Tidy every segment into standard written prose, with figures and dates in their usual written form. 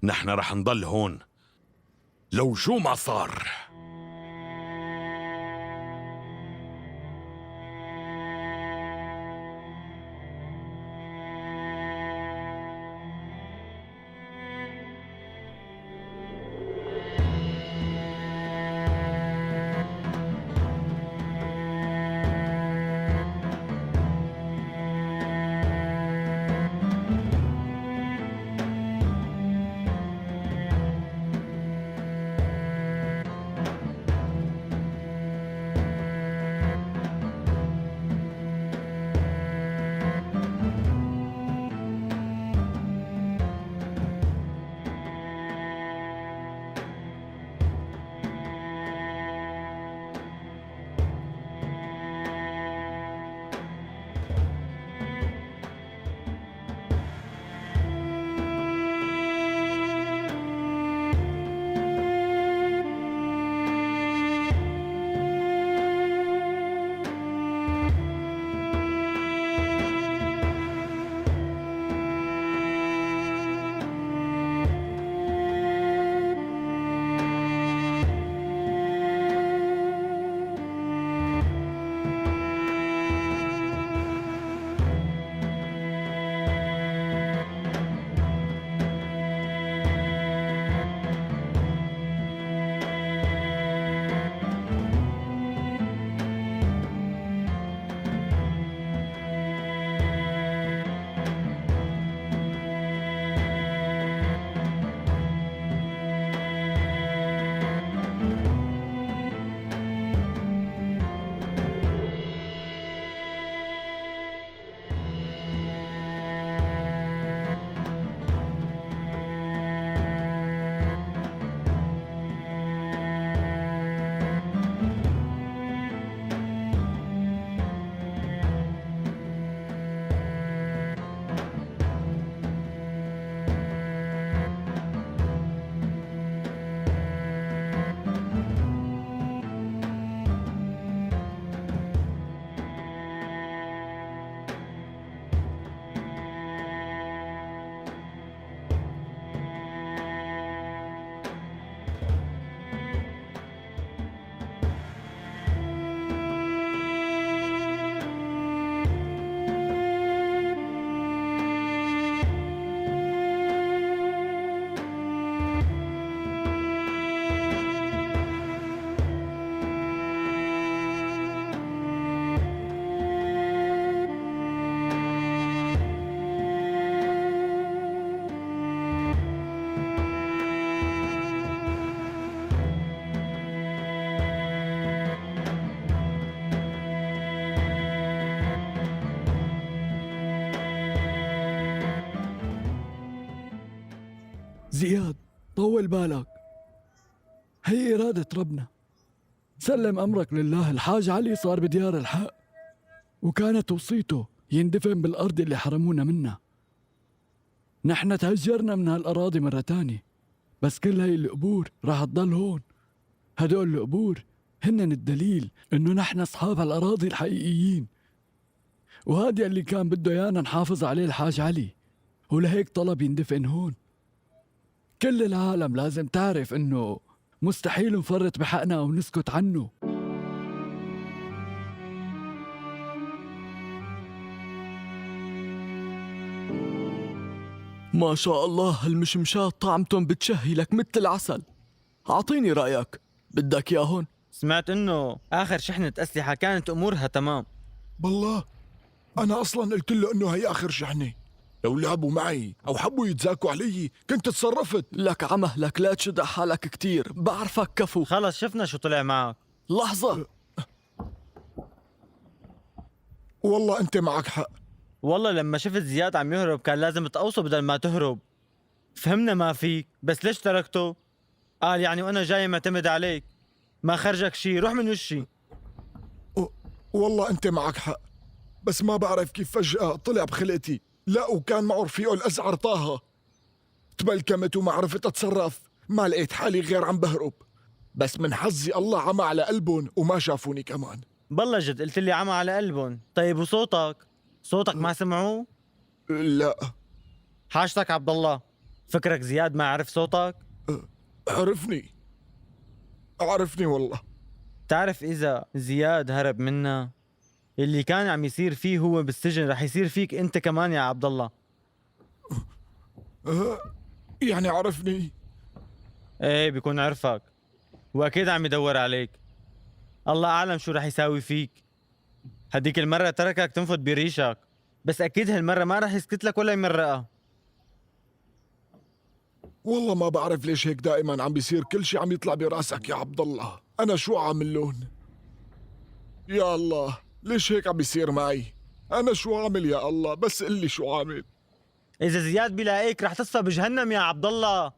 نحن رح نضل هون لو شو ما صار. زياد طول بالك، هي إرادة ربنا. سلم أمرك لله. الحاج علي صار بديار الحق، وكانت وصيته يندفن بالأرض اللي حرمونا منها. نحن تهجرنا من هالأراضي مرة تانية، بس كل هاي القبور راح تضل هون. هدول القبور هن الدليل إنه نحن أصحاب هالأراضي الحقيقيين، وهذا اللي كان بده يانا نحافظ عليه الحاج علي، ولهيك طلب يندفن هون. كل العالم لازم تعرف إنه مستحيل نفرط بحقنا أو نسكت عنه. ما شاء الله هالمشمشات طعمتهم بتشهي لك مثل العسل. أعطيني رأيك، بدك إياهن؟ سمعت إنه آخر شحنة أسلحة كانت أمورها تمام. بالله أنا أصلاً قلت له إنه هي آخر شحنة. لو لعبوا معي أو حبوا يتزاكوا علي كنت تصرفت. لك عمهلك، لا تشد حالك كتير، بعرفك كفو. خلص شفنا شو طلع معك. لحظة، والله أنت معك حق. والله لما شفت زياد عم يهرب كان لازم تقوصه بدل ما تهرب. فهمنا ما فيك، بس ليش تركته؟ قال يعني وأنا جاي معتمد عليك، ما خرجك شي، روح من وشي. والله أنت معك حق، بس ما بعرف كيف فجأة طلع بخلقتي. لا وكان معه رفيقه الأزعر طه. تبلكمت وما عرفت أتصرف، ما لقيت حالي غير عم بهرب. بس من حظي الله عمى على قلبهم وما شافوني كمان. بالله جد قلت لي عمى على قلبهم. طيب وصوتك؟ صوتك ما سمعوه؟ لا. حاجتك عبد الله، فكرك زياد ما عرف صوتك؟ عرفني، عرفني والله. تعرف إذا زياد هرب منا، اللي كان عم يصير فيه هو بالسجن رح يصير فيك أنت كمان يا عبد الله. يعني عرفني؟ ايه بيكون عرفك، واكيد عم يدور عليك. الله اعلم شو رح يساوي فيك. هديك المرة تركك تنفض بريشك، بس اكيد هالمرة ما رح يسكت لك ولا يمرقها. والله ما بعرف ليش هيك دائما عم بيصير، كل شي عم يطلع براسك يا عبد الله. انا شو عامل لون؟ يا الله ليش هيك عم بيصير معي؟ انا شو عامل يا الله؟ بس قل لي شو عامل. اذا زياد بيلاقيك رح تصفى بجهنم يا عبد الله.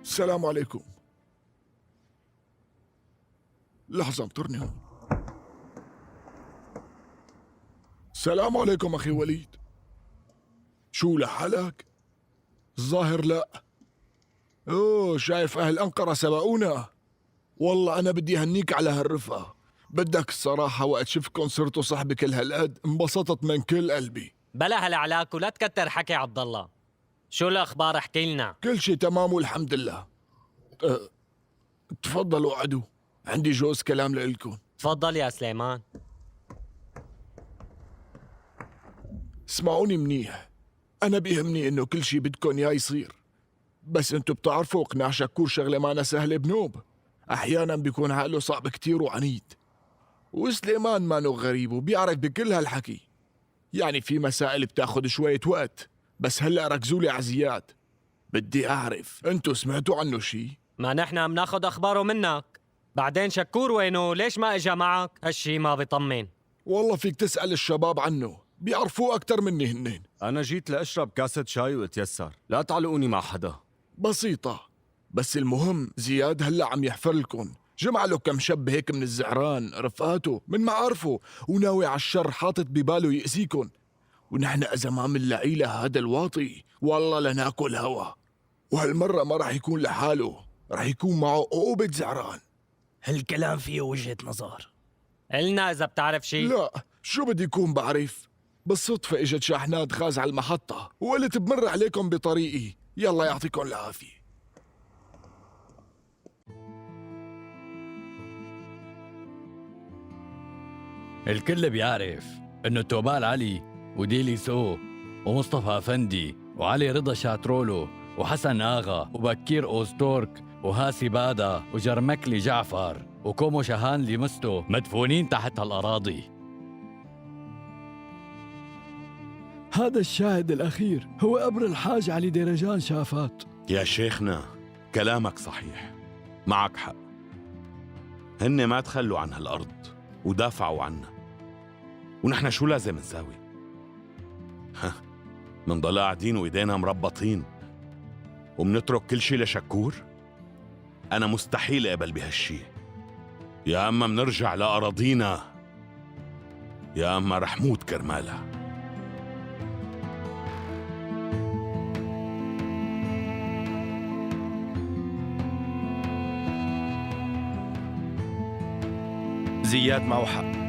السلام عليكم. لحظة انطرني هون. السلام عليكم أخي وليد. شو لحالك؟ الظاهر لا. أوه شايف أهل أنقرة سبقونا. والله أنا بدي أهنيك على هالرفقة. بدك الصراحة وقت شفتكم صرتوا صحبة كل هالقد انبسطت من كل قلبي. بلا هالعلاك ولا تكتر حكي عبد الله. شو الأخبار؟ احكي لنا. كل شيء تمام والحمد لله. تفضلوا اقعدوا، عندي جوز كلام لإلكم. تفضل يا سليمان. اسمعوني منيح، أنا بيهمني إنه كل شيء بدكم إياه يصير، بس أنتو بتعرفوا إقناع شكور شغلة مانا سهلة بنوب. أحيانا بيكون عقله صعب كتير وعنيد، وسليمان مانو غريب وبيعرف بكل هالحكي. يعني في مسائل بتاخد شوية وقت، بس هلأ ركزولي على زياد. بدي أعرف أنتو سمعتوا عنه شي؟ ما نحن عم ناخد أخباره منك. بعدين شكور وينه؟ ليش ما إجا معك؟ هالشي ما بيطمن. والله فيك تسأل الشباب عنه، بيعرفوه أكتر مني هنين. أنا جيت لأشرب كاسة شاي وأتيسر، لا تعلقوني مع حدا. بسيطة، بس المهم زياد هلأ عم يحفر لكم. جمع له كم شب هيك من الزعران رفقاته من معارفه، وناوي على الشر، حاطط بباله يأذيكم. ونحن إذا ما منلاقي له هذا الواطي والله لناكل هوا. وهالمرة ما رح يكون لحاله، رح يكون معه قوبة زعران. هالكلام فيه وجهة نظر. قلنا إذا بتعرف شي. لا شو بدي يكون بعرف؟ بالصدفة اجت شاحنات غاز على المحطة وقلت بمر عليكم بطريقي. يلا يعطيكم العافية. الكل بيعرف إنه توبال علي وديلي سو ومصطفى أفندي وعلي رضا شاترولو وحسن آغا وبكير أوزتورك وهاسي بادا وجرمكلي جعفر وكومو شهان لمستو مدفونين تحت هالأراضي. هذا الشاهد الأخير هو قبر الحاج علي ديرجان شافات. يا شيخنا كلامك صحيح، معك حق. هن ما تخلوا عن هالأرض ودافعوا عنا، ونحن شو لازم نساوي؟ ها، منضل قاعدين وإيدينا مربطين ومنترك كل شي لشكور؟ أنا مستحيل أقبل بهالشي. يا أما منرجع لأراضينا يا أما رح موت كرمالها. زياد معه حق.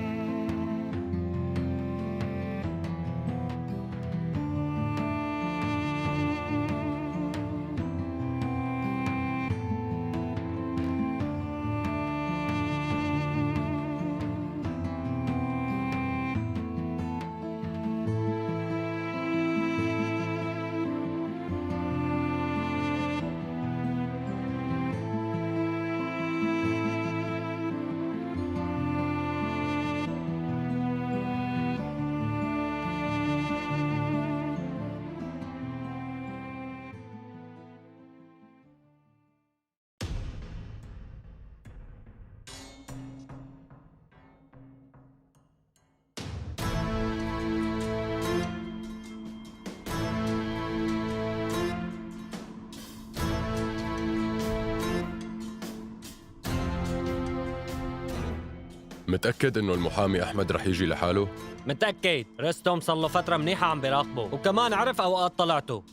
متأكد إنه المحامي أحمد رح يجي لحاله؟ متأكد، رستم صار له فترة منيحة عم بيراقبه، وكمان عرف أوقات طلعته.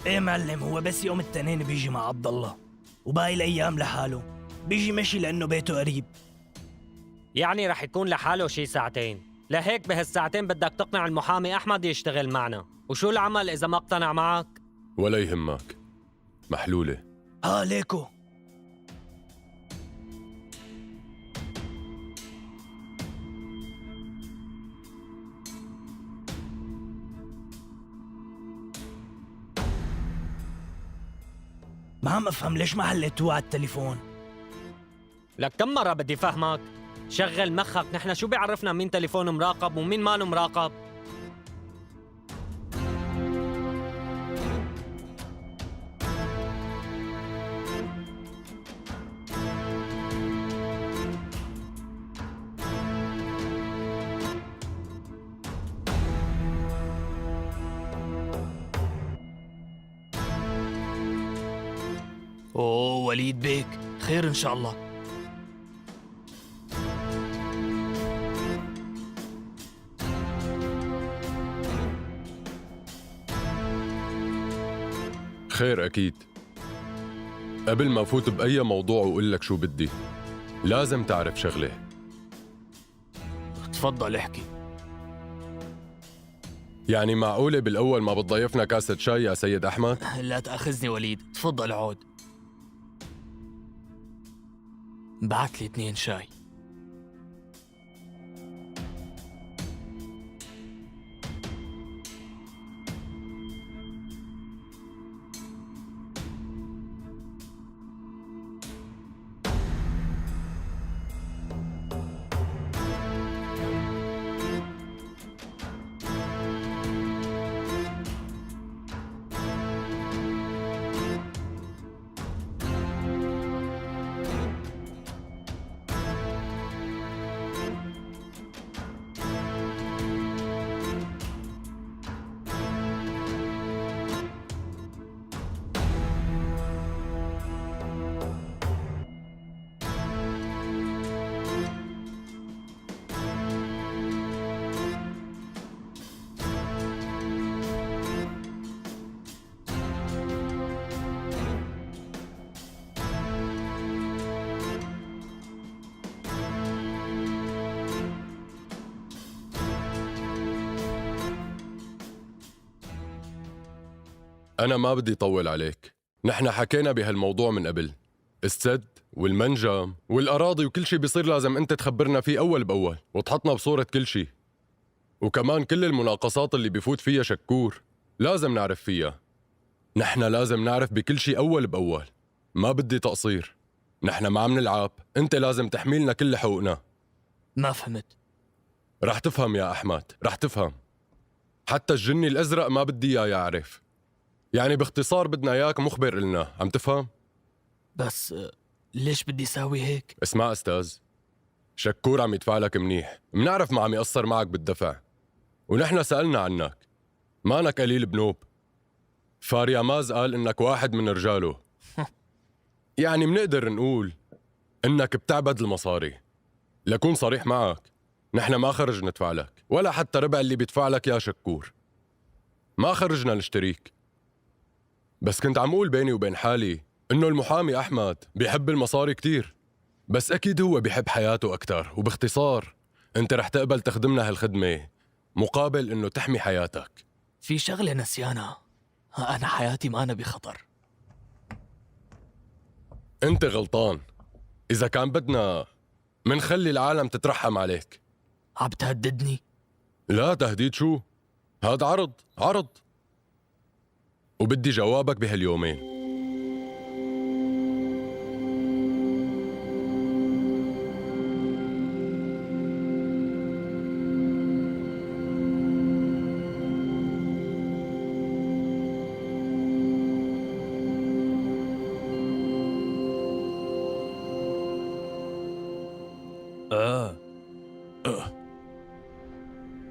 ايه معلم، هو بس يوم التنين بيجي مع عبد الله، وباقي الايام لحاله. بيجي مشي لانه بيته قريب. يعني رح يكون لحاله شي ساعتين، لهيك بهالساعتين بدك تقنع المحامي أحمد يشتغل معنا. وشو العمل إذا ما اقتنع معك؟ ولا يهمك، محلولة. ها ليكو. ما عم افهم ليش ما حليتوه على التليفون. لك كم مرة بدي فهمك؟ شغل مخك، نحن شو بيعرفنا مين تليفونه مراقب ومين مانو مراقب؟ اوه وليد بيك، خير ان شاء الله. خير أكيد. قبل ما أفوت بأي موضوع وأقول لك شو بدي، لازم تعرف شغلة. تفضل احكي. يعني معقولة بالأول ما بتضيفنا كاسة شاي يا سيد أحمد؟ لا تأخذني وليد، تفضل عود. بعت لي 2 شاي. أنا ما بدي طول عليك، نحن حكينا بهالموضوع من قبل. السد والمنجم والأراضي وكل شيء بيصير لازم أنت تخبرنا فيه أول بأول وتحطنا بصورة كل شيء. وكمان كل المناقصات اللي بيفوت فيها شكور لازم نعرف فيها. نحن لازم نعرف بكل شيء أول بأول، ما بدي تقصير. نحن ما عم نلعب، أنت لازم تحميلنا كل حقوقنا. ما فهمت. رح تفهم يا أحمد، رح تفهم. حتى الجني الأزرق ما بدي إياه يعرف. يعني باختصار بدنا إياك مخبر إلنا، عم تفهم؟ بس ليش بدي ساوي هيك؟ اسمع أستاذ، شكور عم يدفع لك منيح، منعرف ما عم يقصر معك بالدفع، ونحن سألنا عنك، مانك قليل بنوب. فارياماز قال إنك واحد من رجاله. يعني منقدر نقول إنك بتعبد المصاري. لكون صريح معك، نحن ما خرج ندفع لك ولا حتى ربع اللي بيدفع لك يا شكور. ما خرجنا نشتريك. بس كنت عم قول بيني وبين حالي إنه المحامي أحمد بيحب المصاري كتير، بس أكيد هو بيحب حياته أكتر. وباختصار أنت رح تقبل تخدمنا هالخدمة مقابل إنه تحمي حياتك. في شغلة نسيانة، أنا حياتي ما أنا بخطر. أنت غلطان. إذا كان بدنا منخلي العالم تترحم عليك. عم تهددني؟ لا تهديد شو؟ هذا عرض، عرض، وبدي جوابك بهاليومين.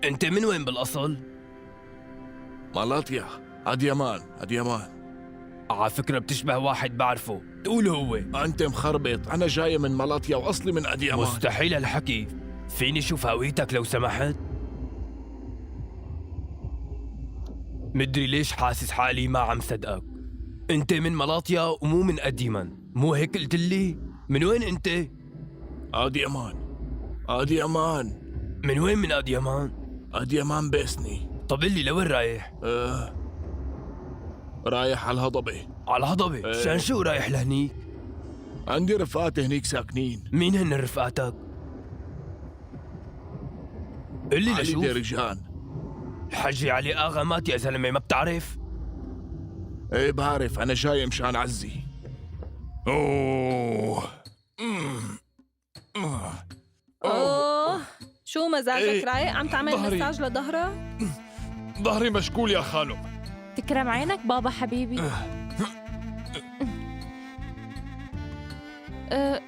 أنت من وين بالأصل؟ مالاتيا، أديمان، أديمان. على فكرة بتشبه واحد بعرفه، تقول هو. أنت مخربط، أنا جاي من مالاتيا وأصلي من أديمان. مستحيل هالحكي، فيني شوف هويتك لو سمحت؟ مدري ليش حاسس حالي ما عم صدقك. انت من ملاطيا ومو من قديما، مو هيك قلت لي؟ من وين انت؟ أديمان. أديمان. من وين من أديمان؟ أديمان باسني. طب قل لي لوين رايح؟ رايح على الهضبة. على الهضبة؟ إيه. مشان شو رايح لهنيك؟ عندي رفقاتي هنيك ساكنين. مين هن رفقاتك؟ قل لي علي لشوف. ديرجان. الحجي علي آغا مات يا زلمة، ما بتعرف؟ ايه بعرف، أنا جاي مشان عزي. أوه. أوه شو مزاجك إيه. رايق؟ عم تعمل ظهري. مساج لظهرك؟ ظهري مشكول يا خانم. تكرم عينك بابا حبيبي.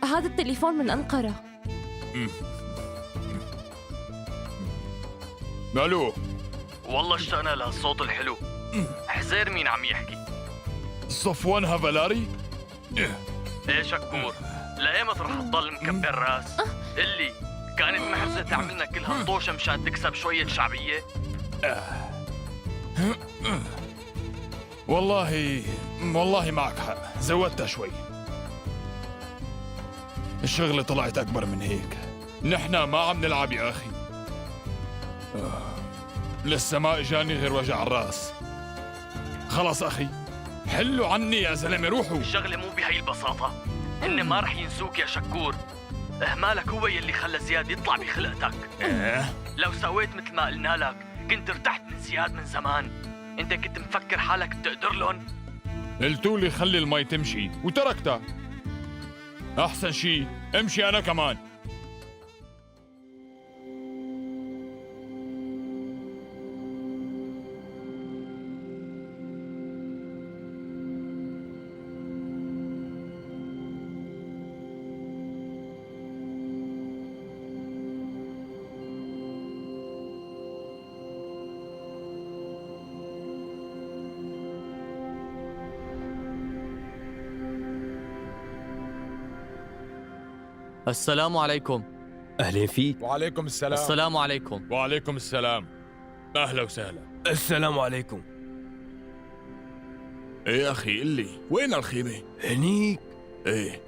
هذا التليفون من أنقرة. الو. والله اشتقنا لهالصوت الحلو. حزير مين عم يحكي؟ صفوان هافلاري؟ ايه شكور، لأيمت رح تضل مكبر راس؟ اللي كانت محرزة تعملنا كل هالطوشة مشان تكسب شوية شعبية؟ والله معك حق، زودتها شوي. الشغلة طلعت أكبر من هيك. نحن ما عم نلعب يا أخي. لسه ما إجاني غير وجع الراس. خلص أخي، حلوا عني يا زلمة، روحوا. الشغلة مو بهي البساطة، هن ما رح ينسوك يا شكور. اهمالك هو يلي خلى زياد يطلع بخلقتك. إيه؟ لو سويت مثل ما قلنا لك كنت ارتحت من زياد من زمان. انت كنت مفكر حالك بتقدر لهم. قلتولي خلي المي تمشي وتركتها. أحسن شي امشي أنا كمان. السلام عليكم. أهلين فيك. وعليكم السلام. السلام عليكم. وعليكم السلام، أهلا وسهلا. السلام عليكم. ايه أخي قل لي وين الخيمة؟ هنيك. ايه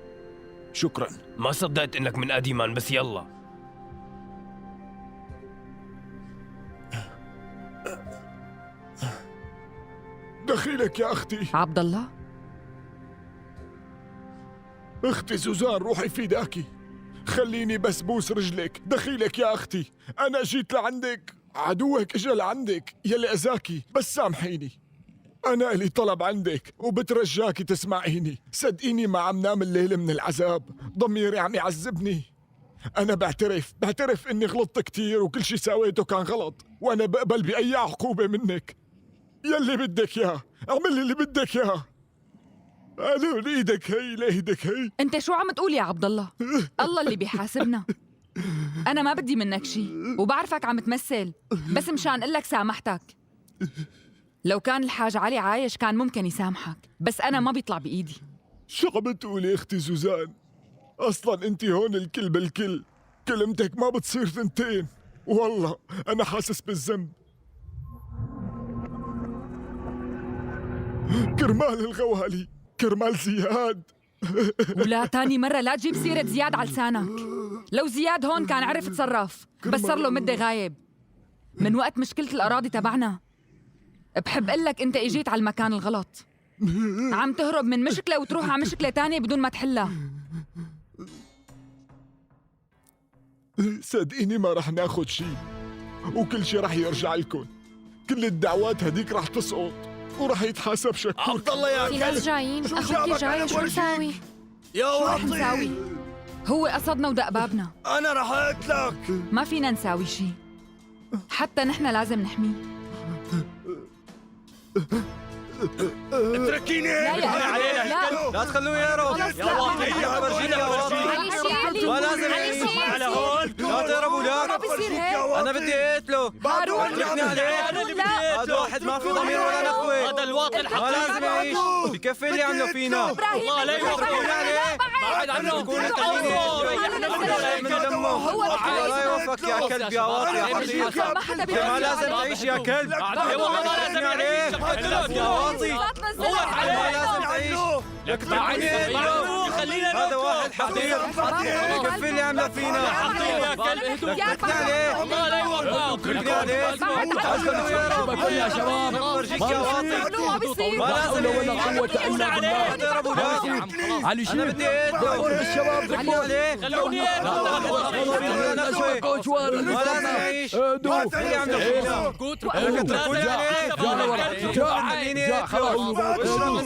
شكرا. ما صدقت إنك من أديمان، بس يلا. دخيلك يا أختي. عبد الله. أختي سوزان روحي فداكي، خليني بس بوس رجلك. دخيلك يا أختي، أنا جيت لعندك، عدوك إجا لعندك يلي أذاكي، بس سامحيني. أنا إلي طلب عندك وبترجاكي تسمعيني. صدقيني ما عم نام الليل من العذاب، ضميري عم يعذبني. أنا بعترف إني غلطت كتير وكل شي سويته كان غلط، وأنا بقبل بأي عقوبة منك. يلي بدك إياه، اعمل اللي بدك إياه. أنا من إيدك هي لإيدك هي. انت شو عم تقول يا عبد الله؟ الله اللي بيحاسبنا. انا ما بدي منك شيء وبعرفك عم تمثل، بس مشان اقول لك سامحتك. لو كان الحاج علي عايش كان ممكن يسامحك، بس انا ما بيطلع بايدي. شو عم تقولي اختي سوزان؟ اصلا انت هون الكل بالكل، كلمتك ما بتصير ثنتين. والله انا حاسس بالذنب. كرمال الغوالي، كرمال زياد. ولا تاني مرة لا تجيب سيرة زياد على لسانك. لو زياد هون كان عرف تصرف، بس صار له مدة غايب من وقت مشكلة الأراضي تبعنا. بحب أقول لك أنت إجيت على المكان الغلط. عم تهرب من مشكلة وتروح على مشكلة تانية بدون ما تحلها. صدقيني ما رح ناخد شي، وكل شي رح يرجع لكم. كل الدعوات هديك رح تسقط ورح يتحاسب شكور. عبد الله يا في ناس جايين، أخوك جاي، شو نساوي؟ يا شو رح واطي نساوي؟ هو قصدنا ودق بابنا. أنا رح أقتلك. ما فينا نساوي شي، حتى نحن لازم نحميه. اتركيني. لا يا علينا لا. لا تخلوه يهرب. خلص، يا لا. واطي، فرجينا علي شيل. فرجينا. ما لازم علي يعيش. شيل. على هون لا تهربوا. ما لا بيصير هيك. انا بدي اقتله. هارون. اتركني عليه. هارون، لا. هذا واحد ما في ضمير ولا نخوة. هذا الواطي ما لازم يعيش، بكفي اللي عمله فينا. إبراهيم، الله لا إبراهيم، يوفقنا لا، عليه. بعد. بعد عنه. من دمه. الله يوفقك يا كلب يا واطي يا حقير. ما حدا انت ما لازم تعيش يا كلب. والله ما لازم يعيش. يا واطي، ما لازم تعيش. لك تركوني. خلينا هذا واحد حقير، بكفي اللي عمله فينا. يا كلب اهدوا. تركني عليه. الله لا يوفقك. تركني عليه. يا شباب، فرجيك يا واطي، ما لا لازم حول ولا قوة إلا بالله. علي شيف، انا بدي دور الشباب. تركني عليه. خلوني. ما لازم يعيش. اهدوا. اللي عمله فينا. تركوني عليه. رجع، خلاص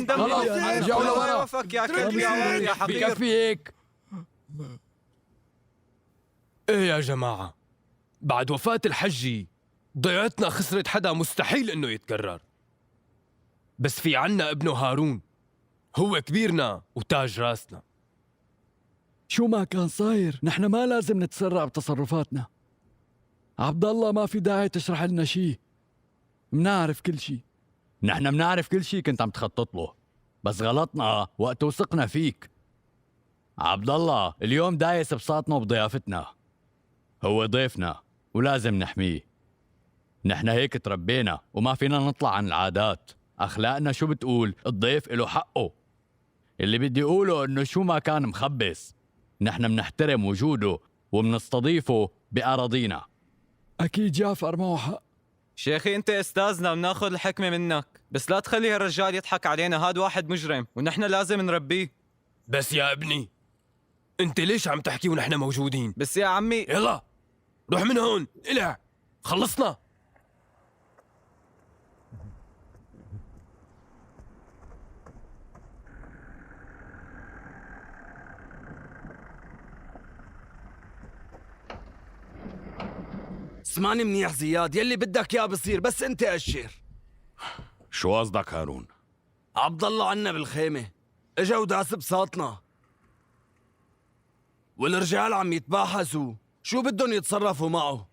خلاص، رجعوا لورا. يوفقك يا كلب يا واطي يا حقير. بكفي هيك. ايه يا جماعة، بعد وفاة الحجي ضيعتنا خسرت حدا مستحيل انه يتكرر، بس في عنا ابنه هارون، هو كبيرنا وتاج راسنا. شو ما كان صاير، نحن ما لازم نتسرع بتصرفاتنا. عبد الله، ما في داعي تشرح لنا شيء، منعرف كل شيء. نحن منعرف كل شيء كنت عم تخطط له، بس غلطنا وقت وثقنا فيك. عبد الله اليوم دايس بساطنا وبضيافتنا، هو ضيفنا ولازم نحميه. نحن هيك تربينا وما فينا نطلع عن العادات. اخلاقنا شو بتقول؟ الضيف له حقه. اللي بدي اقوله انه شو ما كان مخبص، نحن منحترم وجوده ومنستضيفه بأراضينا. أكيد جعفر معه حق. شيخي، انت استاذنا، بناخذ الحكمه منك، بس لا تخلي هالرجال يضحك علينا. هاد واحد مجرم ونحن لازم نربيه. بس يا ابني، انت ليش عم تحكي ونحن موجودين؟ بس يا عمي. يلا روح من هون، الع خلصنا. اسمعني منيح زياد، يلي بدك اياه بصير، بس انت اشر. شو قصدك هارون؟ عبد الله عنا بالخيمة، اجا وداس بساطنا، والرجال عم يتباحثوا شو بدهم يتصرفوا معه،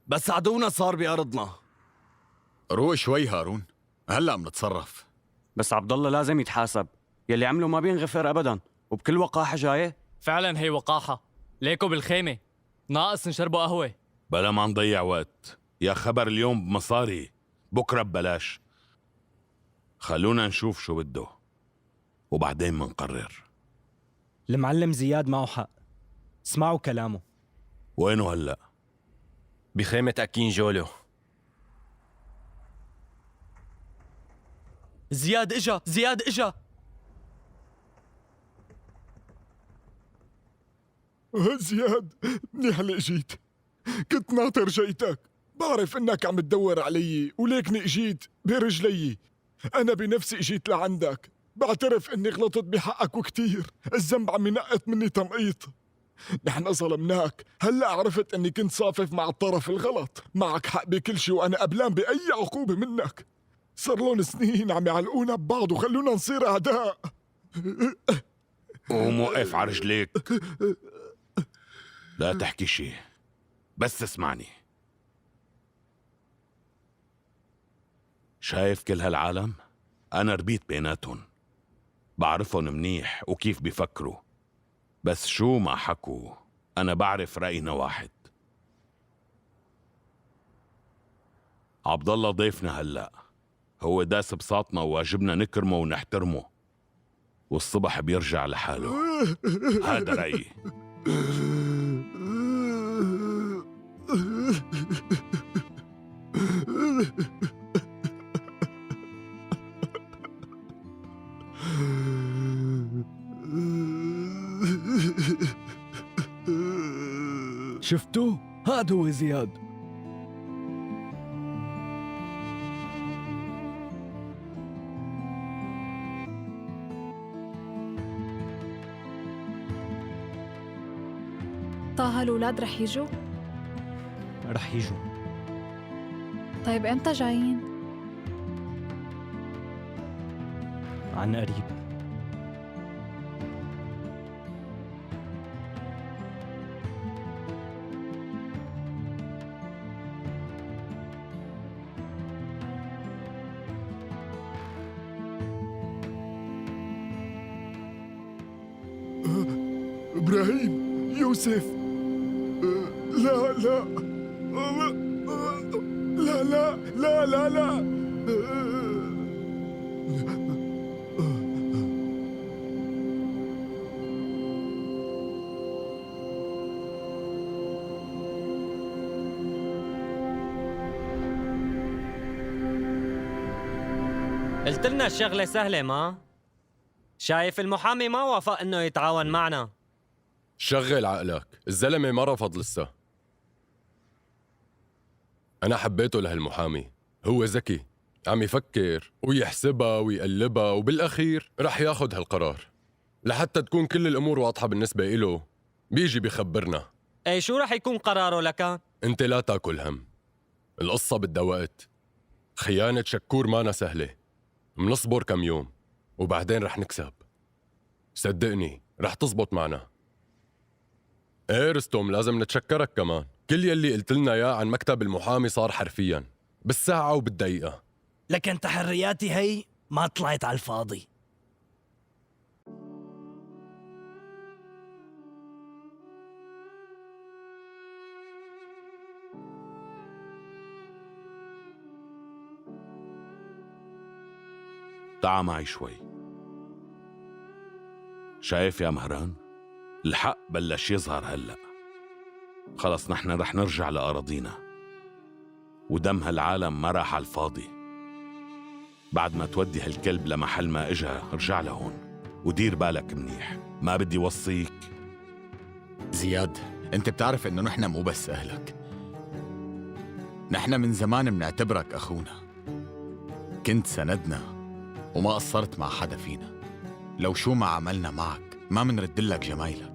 بس عدونا صار بأرضنا. روق شوي هارون، هلا بنتصرف. بس عبد الله لازم يتحاسب، يلي عمله ما بينغفر ابدا، وبكل وقاحه جايه. فعلا هي وقاحة. ليكو بالخيمة، ناقص نشربوا قهوة. بلا ما نضيع وقت، يا خبر اليوم بمصاري بكرة ببلاش. خلونا نشوف شو بده وبعدين منقرر. المعلم زياد معه حق، اسمعوا كلامه. وينه هلا؟ بخيمة أكين جولو. زياد اجا، زياد اجا. زياد، منيح اللي اجيت، كنت ناطر جيتك. بعرف انك عم تدور علي وليكني اجيت برجلي. انا بنفسي اجيت لعندك. بعترف اني غلطت بحقك وكتير، الذنب عم ينقط مني تنقيط. نحن ظلمناك، هلا عرفت اني كنت صافف مع الطرف الغلط. معك حق بكل شيء وانا قبلان باي عقوبة منك. صار لهم سنين عم يعلقونا ببعض وخلونا نصير اعداء. قوم وقف على رجليك، لا تحكي شيء، بس اسمعني. شايف كل هالعالم؟ أنا ربيت بيناتهم، بعرفهم منيح وكيف بيفكروا، بس شو ما حكوا أنا بعرف رأينا واحد. عبد الله ضيفنا هلأ، هو داس بساطنا وواجبنا نكرمه ونحترمه، والصبح بيرجع لحاله. هذا رأيي. شفتوا؟ هذا هو زياد. طه، الأولاد رح يجوا؟ رح يجوا. طيب امتى جايين؟ عن قريب. إبراهيم، يوسف. لا لا لا لا لا لا لا. قلت لنا الشغلة سهلة، ما؟ شايف المحامي ما وافق انه يتعاون معنا. شغل عقلك، الزلمة ما رفض لسه. أنا حبيته لهالمحامي، هو ذكي، عم يفكر ويحسبها ويقلبها، وبالأخير رح ياخد هالقرار لحتى تكون كل الأمور واضحة بالنسبة إله. بيجي بيخبرنا. اي شو رح يكون قراره لك؟ أنت لا تاكل هم، القصة بدها وقت. خيانة شكور مانا سهلة، منصبر كم يوم وبعدين رح نكسب. صدقني رح تزبط معنا. ايه رستم، لازم نتشكرك كمان. كل يلي قلت لنا اياه عن مكتب المحامي صار حرفيا بالساعة وبالدقيقة. لكن تحرياتي هي ما طلعت على الفاضي. تعا معي شوي. شايف يا مهران؟ الحق بلش يظهر هلأ. خلص نحن رح نرجع لأراضينا، ودم هالعالم ما راح على الفاضي. بعد ما تودي هالكلب لمحل ما إجا رجع لهون ودير بالك منيح، ما بدي وصيك. زياد، انت بتعرف انه نحن مو بس اهلك، نحن من زمان بنعتبرك اخونا. كنت سندنا وما قصرت مع حدا فينا. لو شو ما عملنا معك ما منردلك جمايلك.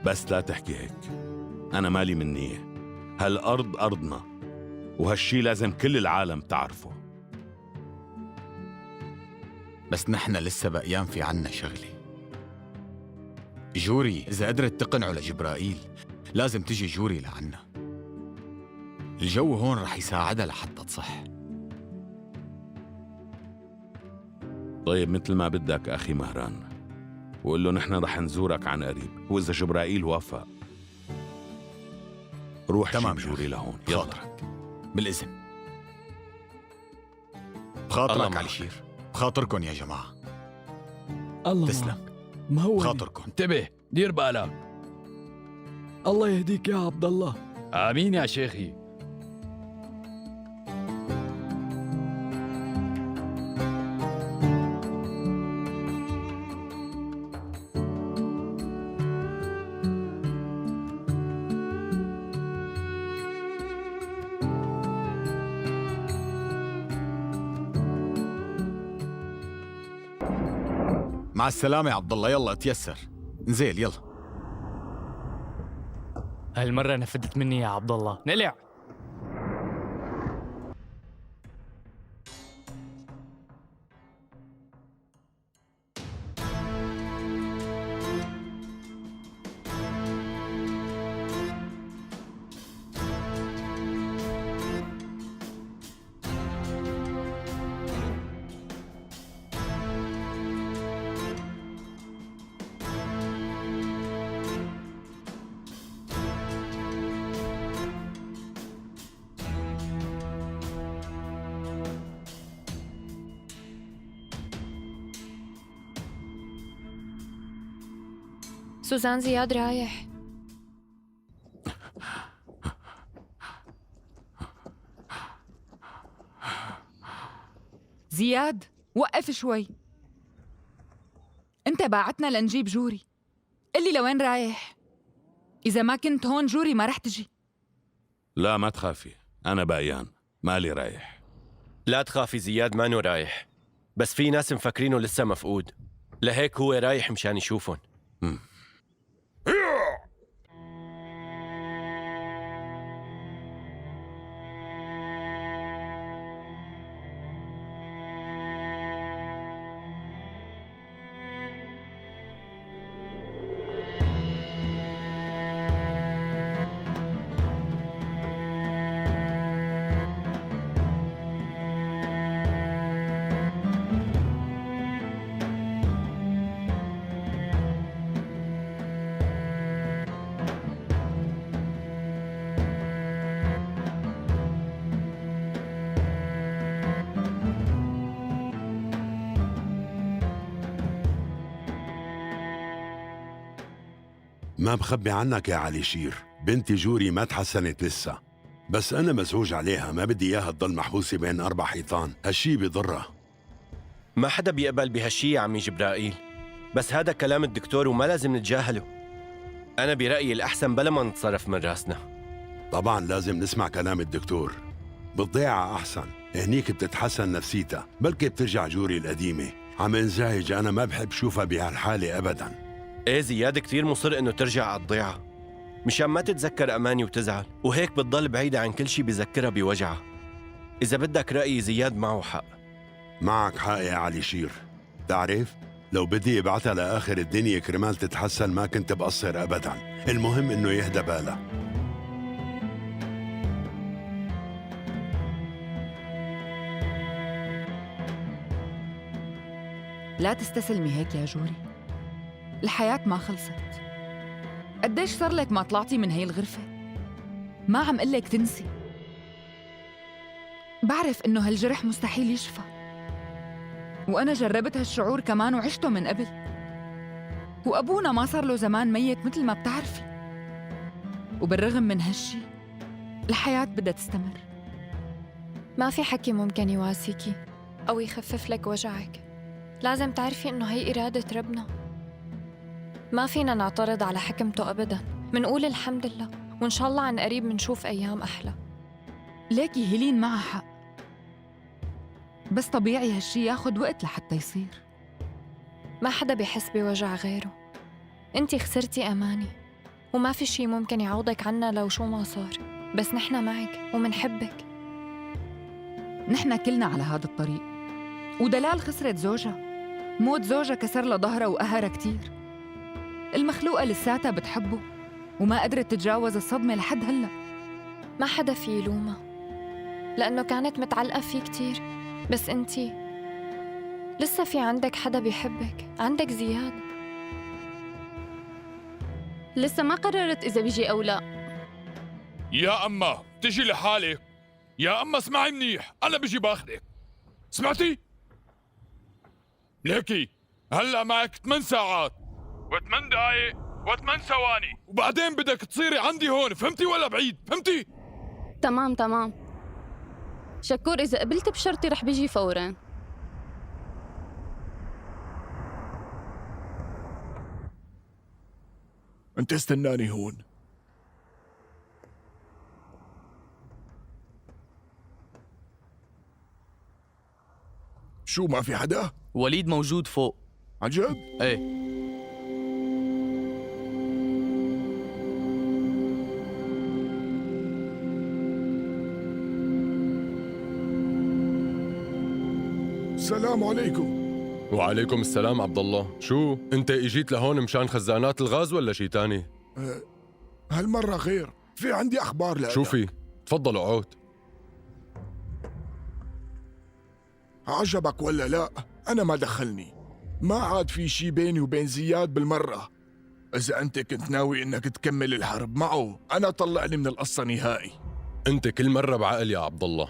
بس لا تحكي هيك، أنا مالي منية. هالأرض أرضنا، وهالشي لازم كل العالم تعرفه. بس نحن لسه بقيان في عنا شغلة. جوري إذا قدرت تقنعه لجبرائيل لازم تجي جوري لعنا. الجو هون رح يساعدها لحتى تصح. طيب مثل ما بدك أخي مهران، وقل له نحن رح نزورك عن قريب، وإذا جبرائيل وافق روح. تمام جيب جوري لهون. يلا. بخاطرك. بالإذن. بخاطرك علي شير، بخاطركم يا جماعة. الله تسلم. ما هو بخاطركم. انتبه، دير بالك. الله يهديك يا عبد الله. آمين يا شيخي. مع السلامة يا عبد الله، يلا اتيسر، انزل يلا. هالمرة نفدت مني يا عبد الله، نقلع. سوزان زياد رايح. زياد وقف شوي، انت باعتنا لنجيب جوري، قلي لوين رايح؟ إذا ما كنت هون جوري ما رح تجي. لا ما تخافي، أنا بايان مالي رايح. لا تخافي، زياد مانو رايح، بس في ناس مفكرينه لسه مفقود، لهيك هو رايح مشان يشوفهم. ما بخبي عنك يا علي شير، بنتي جوري ما تحسنت لسه، بس أنا مزعوج عليها، ما بدي إياها تضل محبوسة بين 4 حيطان، هالشي بضرها. ما حدا بيقبل بهالشي يا عمي جبرائيل، بس هذا كلام الدكتور وما لازم نتجاهله. أنا برأيي الأحسن بلا ما نتصرف من راسنا. طبعا لازم نسمع كلام الدكتور، بالضيعة أحسن، هنيك بتتحسن نفسيتها، بلكي بترجع جوري القديمة. عم انزعج أنا، ما بحب شوفها بهالحالة أبدا. إيه زياد كثير مصر إنه ترجع على الضيعة مشان ما تتذكر أماني وتزعل، وهيك بتضل بعيدة عن كل شي بذكرها بوجعها. إذا بدك رأيي زياد معه حق. معك حق يا علي شير. تعرف لو بدي ابعتها لآخر الدنيا كرمال تتحسن ما كنت بقصر أبدا، المهم إنه يهدى بالها. لا تستسلمي هيك يا جوري، الحياة ما خلصت. قديش صار لك ما طلعتي من هي الغرفة؟ ما عم قلك تنسي، بعرف إنه هالجرح مستحيل يشفى، وأنا جربت هالشعور كمان وعشته من قبل، وأبونا ما صار له زمان ميت مثل ما بتعرفي، وبالرغم من هالشي الحياة بدها تستمر. ما في حكي ممكن يواسيكي أو يخفف لك وجعك، لازم تعرفي إنه هي إرادة ربنا، ما فينا نعترض على حكمته أبداً، منقول الحمد لله، وإن شاء الله عن قريب منشوف أيام أحلى. ليكي هيلين معها حق، بس طبيعي هالشي ياخد وقت لحتى يصير. ما حدا بيحس بوجع غيره، انتي خسرتي أماني وما في شي ممكن يعوضك عنا لو شو ما صار، بس نحن معك ومنحبك. نحن كلنا على هذا الطريق، ودلال خسرت زوجها، موت زوجها كسر لها ظهرها وقهرها كتير. المخلوقة لساتها بتحبه وما قدرت تتجاوز الصدمة لحد هلأ. ما حدا في يلومها لأنه كانت متعلقة فيه كتير، بس انتي لسه في عندك حدا بيحبك، عندك زياد. لسه ما قررت إذا بيجي أو لا. يا أما تجي لحالك، يا أما اسمعي منيح، أنا بجي باخدك. سمعتي؟ ليكي هلأ معك 8 ساعات و8 دقايق و8 ثواني، وبعدين بدك تصيري عندي هون، فهمتي ولا بعيد؟ فهمتي؟ تمام تمام شكور، إذا قبلت بشرطي رح بيجي فوراً. أنت استناني هون. شو ما في حدا؟ وليد موجود فوق. عن جد؟ ايه. السلام عليكم. وعليكم السلام عبد الله. شو انت اجيت لهون مشان خزانات الغاز ولا شي تاني؟ هالمرة غير، في عندي اخبار لك. شو في؟ تفضل اقعد. عجبك ولا لا؟ انا ما دخلني، ما عاد في شي بيني وبين زياد بالمرة. اذا انت كنت ناوي انك تكمل الحرب معه، انا طلعني من القصة نهائي. انت كل مرة بعقل يا عبد الله،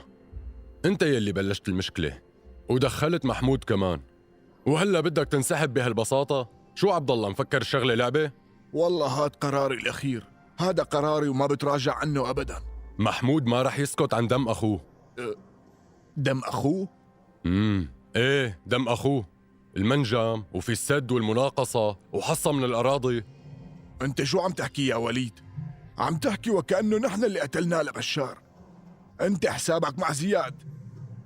انت يلي بلشت المشكلة ودخلت محمود كمان، وهلا بدك تنسحب بهالبساطة؟ شو عبد الله مفكر الشغلة لعبة؟ والله هاد قراري الأخير، هذا قراري وما بتراجع عنه أبدا. محمود ما رح يسكت عن دم أخوه. دم أخوه؟ إيه دم أخوه، المنجم وفي السد والمناقصة وحصة من الأراضي. أنت شو عم تحكي يا وليد؟ عم تحكي وكأنه نحن اللي قتلناه لبشار. أنت حسابك مع زياد،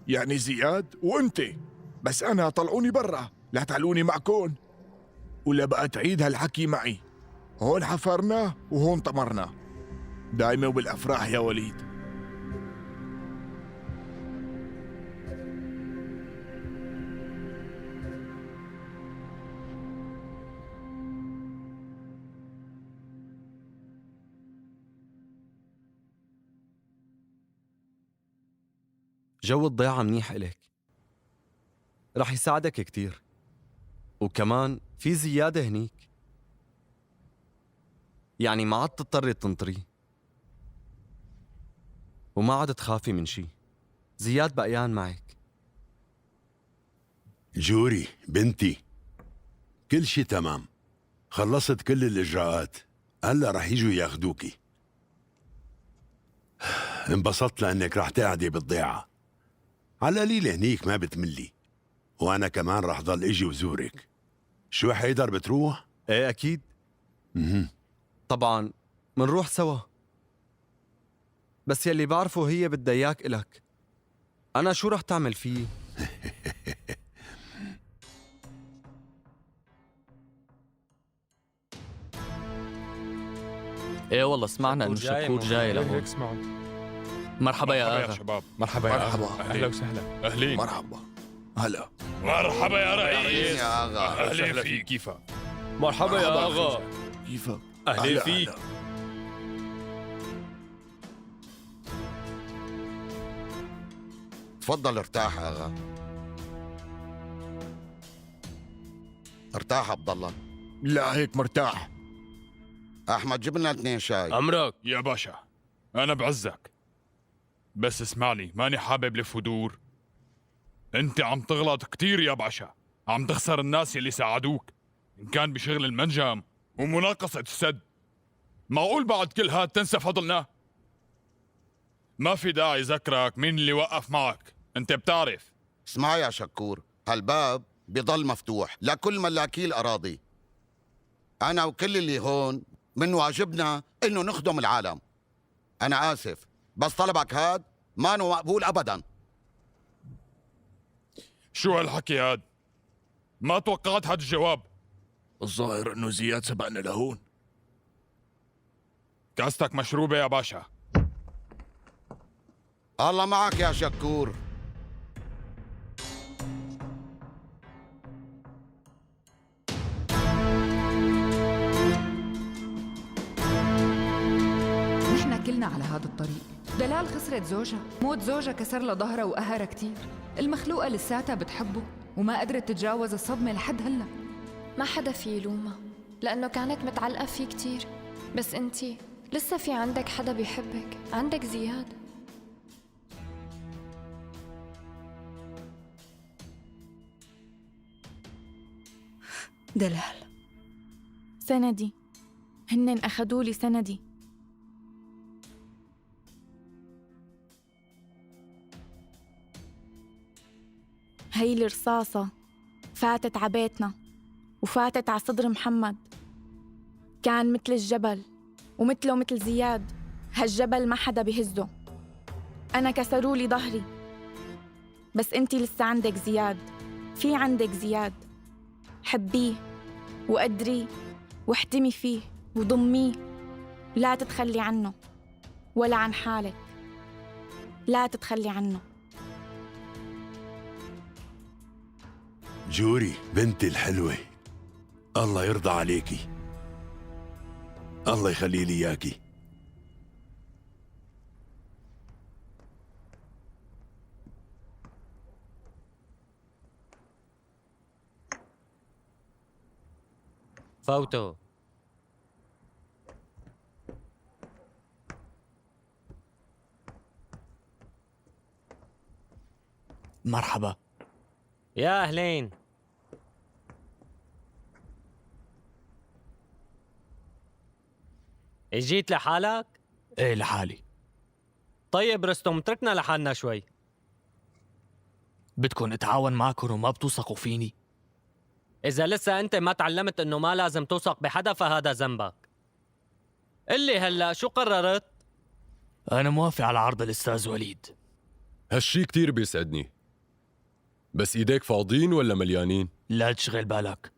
يعني زياد وأنت، بس أنا طلعوني برا، لا تعلوني معكون، ولا بقى تعيد هالحكي معي. هون حفرنا وهون طمرنا، دايما وبالأفراح يا وليد. جو الضيعة منيح إلك، رح يساعدك كتير، وكمان في زيادة هنيك، يعني ما عاد تضطري تنطري وما عاد تخافي من شي. زياد بقيان معك. جوري بنتي، كل شي تمام، خلصت كل الإجراءات، هلا رح يجوا ياخدوكي. انبسطت لأنك رح تقعدي بالضيعة، على القليل هنيك ما بتملي، وأنا كمان رح ضل إجي وزورك. شو حيدر بتروح؟ ايه أكيد. طبعا منروح سوا، بس يلي بعرفه هي بدها إياك إلك. أنا شو رح تعمل فيه؟ ايه والله سمعنا انه شكور جاي لهون. هيك سمعت. مرحبا يا مرحبا يا اغا. شباب. مرحبا يا مرحبا. أغا. اهلا وسهلا. اهلين. مرحبا. هلا. مرحبا يا رئيس. يا أغا. أهلين فيك. كيفك؟ مرحبا يا اغا. كيفك؟ اهلين هلا، فيك. هلا. تفضل ارتاح اغا. ارتاح عبد الله. لا هيك مرتاح. احمد جيب لنا 2 شاي. امرك يا باشا، أنا بعزك، بس اسمعني، ماني حابب لف ودور. أنت عم تغلط كتير يا باشا، عم تخسر الناس اللي ساعدوك، إن كان بشغل المنجم ومناقصة السد. معقول بعد كل هاد تنسى فضلنا؟ ما في داعي ذكرك مين اللي وقف معك، أنت بتعرف. اسمع يا شكور، هالباب بضل مفتوح لكل ملاكي الأراضي. أنا وكل اللي هون من واجبنا إنه نخدم العالم. أنا آسف بس طلبك هاد ما مقبول أبداً. شو هالحكي هاد؟ ما توقعت هاد الجواب. الظاهر انه زياد سبقنا لهون. كاستك مشروبة يا باشا. الله معك يا شكور. نحن كلنا على هذا الطريق. دلال خسرت زوجها، موت زوجها كسر لها ظهرها وقهرها كتير. المخلوقة لساتها بتحبه وما قدرت تتجاوز الصدمة لحد هلا. ما حدا في يلومها لأنه كانت متعلقة فيه كتير، بس انتي لسه في عندك حدا بيحبك، عندك زياد. دلال سندي، هنن أخدوا لي سندي. هي الرصاصة فاتت ع بيتنا وفاتت ع صدر محمد. كان مثل الجبل ومثله مثل زياد، هالجبل ما حدا بهزه. أنا كسروا لي ظهري، بس أنتي لسه عندك زياد، في عندك زياد. حبيه وقدريه واحتمي فيه وضميه، لا تتخلي عنه ولا عن حالك، لا تتخلي عنه. جوري بنتي الحلوة، الله يرضى عليكي، الله يخلي لي إياكي. فوتو. مرحبا. يا أهلين. اجيت لحالك؟ ايه لحالي. طيب رستم، تركنا لحالنا شوي. بدكن اتعاون معكن وما بتوثقوا فيني؟ إذا لسه أنت ما تعلمت إنه ما لازم توثق بحدا فهذا ذنبك. قلي هلأ شو قررت؟ أنا موافق على عرض الأستاذ وليد. هالشي كتير بيسعدني، بس إيديك فاضيين ولا مليانين؟ لا تشغل بالك،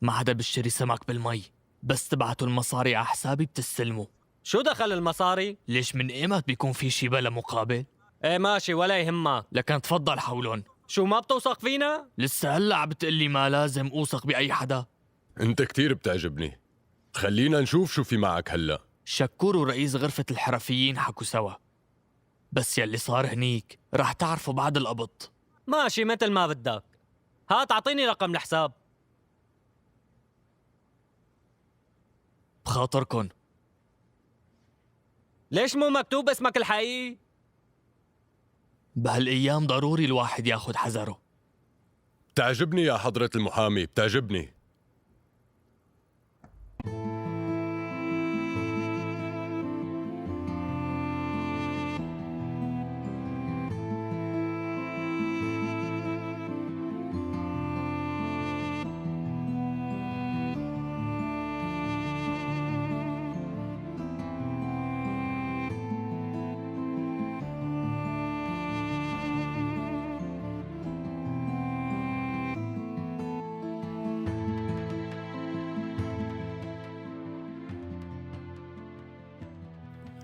ما حدا بيشتري سمك بالمي، بس تبعتوا المصاري على حسابي بتستلموا. شو دخل المصاري؟ ليش من ايمت بيكون في شي بلا مقابل؟ ايه ماشي ولا يهمك. لكن تفضل حولن. شو ما بتوثق فينا؟ لسه هلا عم بتقلي ما لازم اوثق بأي حدا. انت كتير بتعجبني، خلينا نشوف شو في معك هلا. شكور ورئيس غرفة الحرفيين حكوا سوا، بس يلي صار هنيك رح تعرفوا بعد القبض. ماشي مثل ما بدك. هات اعطيني رقم الحساب. بخاطركن. ليش مو مكتوب اسمك الحقيقي؟ بهالأيام ضروري الواحد ياخد حذره. بتعجبني يا حضرة المحامي، بتعجبني.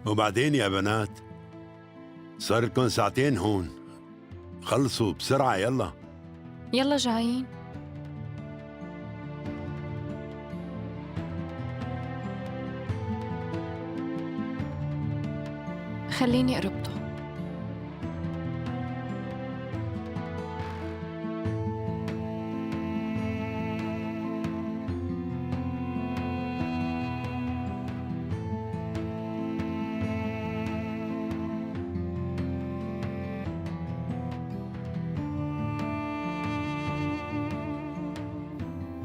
وبعدين يا بنات، صار لكم ساعتين هون، خلصوا بسرعة يلا. يلا جايين. خليني اربطه.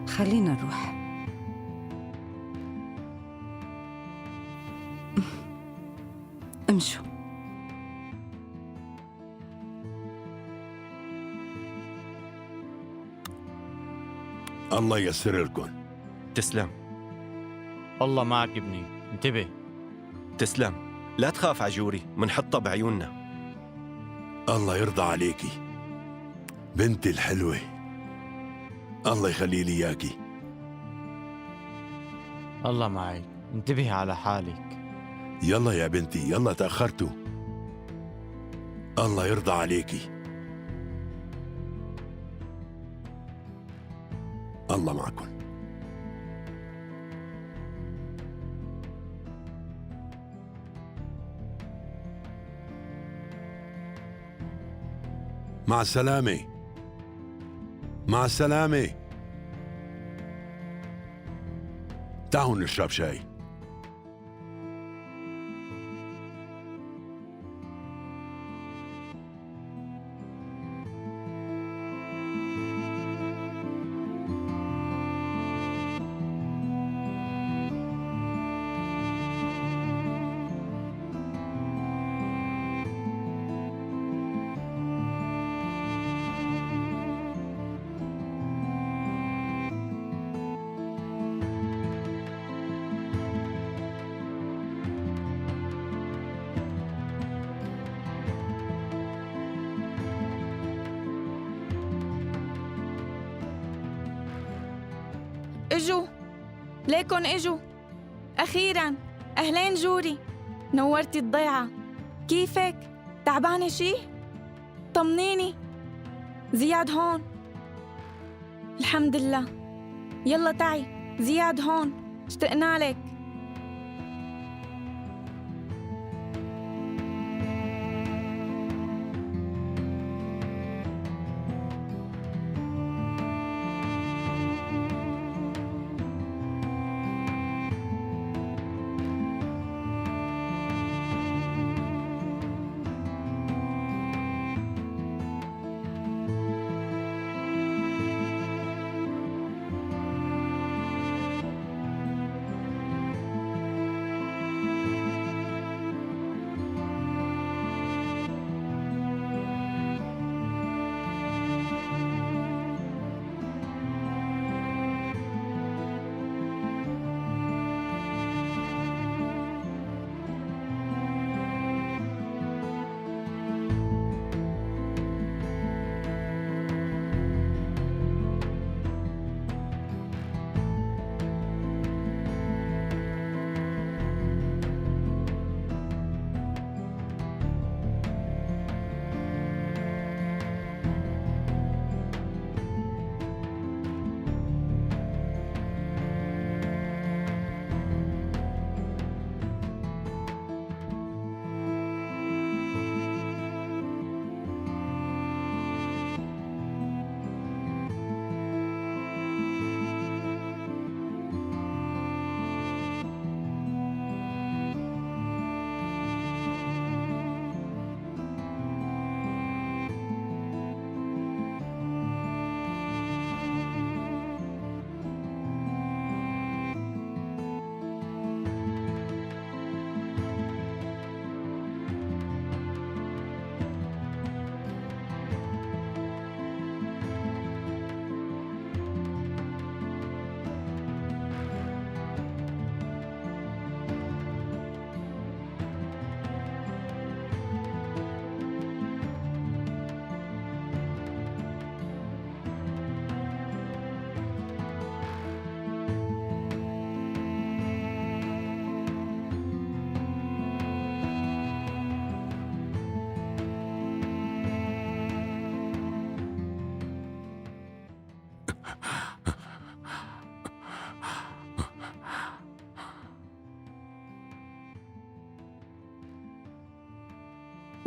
خلينا نروح. امشوا. الله ييسر لكم. تسلم. الله معك ابني، انتبه. تسلم، لا تخاف عجوري، منحطها بعيوننا. الله يرضى عليكي بنتي الحلوة، الله يخلي لي اياكي. الله معك، انتبهي على حالك. يلا يا بنتي يلا، تأخرتوا. الله يرضى عليكي. الله معكم. مع السلامة، مع السلامة. تعالوا نشرب شاي. اجوا ليكن، اجوا اخيرا. اهلين جوري، نورتي الضيعة. كيفك؟ تعبانة شي؟ طمنيني. زياد هون؟ الحمد لله. يلا تعي، زياد هون، اشتقنا لك.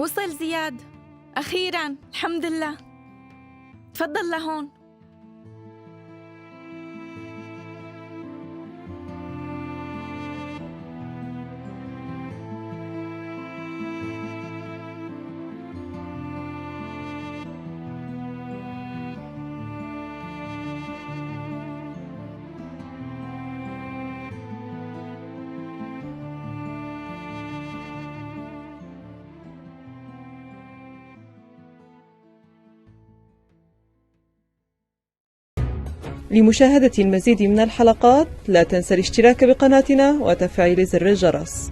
وصل زياد أخيرا، الحمد لله. تفضل لهون. لمشاهدة المزيد من الحلقات لا تنسى الاشتراك بقناتنا وتفعيل زر الجرس.